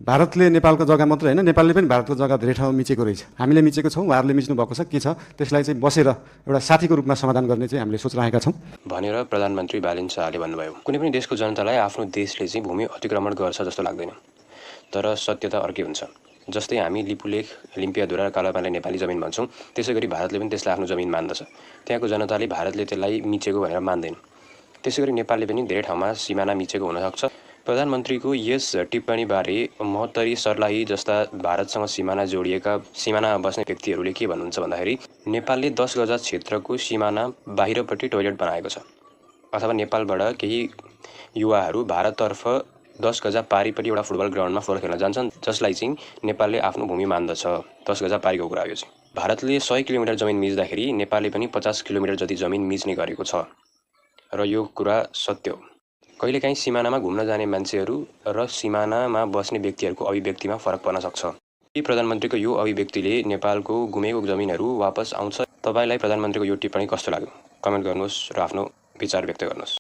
भारतले नेपालको जग्गा मात्रै होइन, नेपालले पनि भारतको जग्गा धेरै ठाउँमा मिचेको रहेछ। हामीले मिचेको छौँ, उहाँहरूले मिच्नु भएको छ, के छ त्यसलाई चाहिँ बसेर एउटा साथीको रूपमा समाधान गर्ने चाहिँ हामीले सोच राखेका छौँ भनेर प्रधानमन्त्री बालिन शाहले भन्नुभयो। कुनै पनि देशको जनतालाई आफ्नो देशले चाहिँ भूमि अतिक्रमण गर्छ जस्तो लाग्दैन, तर सत्यता अर्कै हुन्छ। जस्तै हामी लिपुलेख, लिम्पियाधुरा र कालापानीलाई नेपाली जमिन भन्छौँ, त्यसै गरी भारतले पनि त्यसलाई आफ्नो जमिन मान्दछ। त्यहाँको जनताले भारतले त्यसलाई मिचेको भनेर मान्दैन। त्यसै गरी नेपालले पनि धेरै ठाउँमा सिमाना मिचेको हुनसक्छ। प्रधानमन्त्रीको यस टिप्पणीबारे महोत्तरी सर्लाही जस्ता भारतसँग सिमानामा बस्ने व्यक्तिहरूले के भन्नुहुन्छ भन्दाखेरि नेपालले 10 गजा क्षेत्रको सिमाना बाहिरपट्टि टोयलेट बनाएको छ, अथवा नेपालबाट केही युवाहरू भारततर्फ 10 गजा पारिपट्टि एउटा फुटबल ग्राउन्डमा फुटबल खेल्न जान्छन्, जसलाई चाहिँ नेपालले आफ्नो भूमि मान्दछ। 10 गजा पारीको कुरा यो चाहिँ। भारतले 100 किलोमिटर जमिन मिच्दाखेरि नेपालले पनि 50 किलोमिटर जति जमिन मिच्ने गरेको छ र यो कुरा सत्य हो। कहिलेकाहीँ सिमानामा घुम्न जाने मान्छेहरू र सिमानामा बस्ने व्यक्तिहरूको अभिव्यक्तिमा फरक पर्न सक्छ। के प्रधानमन्त्रीको यो अभिव्यक्तिले नेपालको गुमेको जमिनहरू वापस आउँछ? तपाईँलाई प्रधानमन्त्रीको यो टिप्पणी कस्तो लाग्यो? कमेन्ट गर्नुहोस् र आफ्नो विचार व्यक्त गर्नुहोस्।